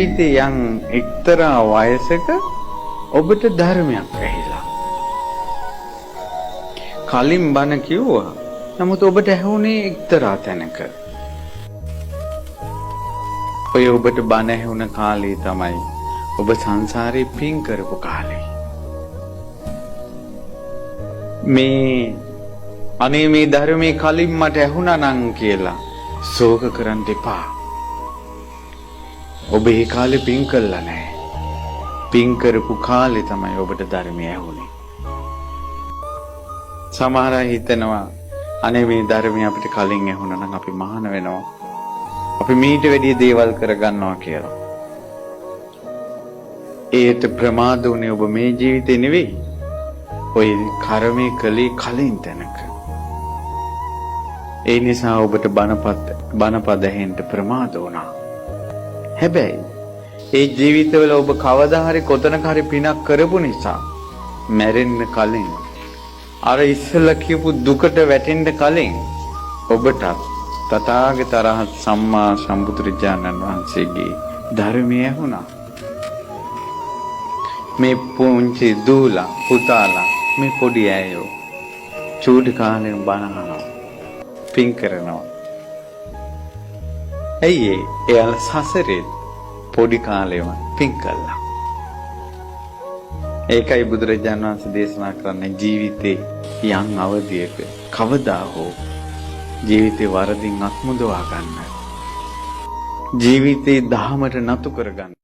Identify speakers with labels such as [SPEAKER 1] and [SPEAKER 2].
[SPEAKER 1] ජීවිතේ යම් එක්තරා වයසක ඔබට ධර්මයක් ඇහිලා. කලින් බණ කිව්වා. නමුත් ඔබට ඇහුනේ එක්තරා තැනක. ඔය ඔබට බණ ඇහුණ කාලේ තමයි ඔබ සංසාරේ පින් කරපු කාලේ. මේ අනේ මේ ධර්මයේ කලින් මට ඇහුණා නං කියලා ශෝක කරන්න එපා. ඔබ ඒ කාලේ පින් කළා නෑ. පින් කරපු කාලේ තමයි ඔබට ධර්මය ඇහුනේ. සමහර අය හිතනවා අනේ මේ ධර්මය අපිට කලින් ඇහුණා නම් අපි මහාන වෙනවා. අපි මීට වැඩිය දේවල් කරගන්නවා කියලා. ඒට ප්‍රමාද වුණේ ඔබ මේ ජීවිතේ නෙවෙයි. ඔය කර්මයේ කළේ කලින් තැනක. ඒ නිසා ඔබට බණපද ඇහෙන්න ප්‍රමාද වුණා. හැබැයි ඒ ජීවිතවල ඔබ කවදා හරි කොතනක හරි පිනක් කරපු නිසා මැරෙන්න කලින් අර ඉස්සෙල්ලා කියපු දුකට වැටෙන්න කලින් ඔබටත් තථාගත අරහත් සම්මා සම්බුදුරජාණන් වහන්සේගේ ධර්මය ඇහුණා. මේ පුංචි දූලා පුතාලා මේ පොඩි ඈයෝ චූටි කාලෙම බණ අහනවා, පින් කරනවා. ඇයි ඒ? එයාලා සසරේ පොඩි කාලෙම පින් කළා. ඒකයි බුදුරජාණන් වහන්සේ දේශනා කරන්නේ ජීවිතේ යම් අවධියක කවදා හෝ ජීවිතේ වරදින් අත්මුදවා ගන්න. ජීවිතේ දහමට නතු කරගන්න.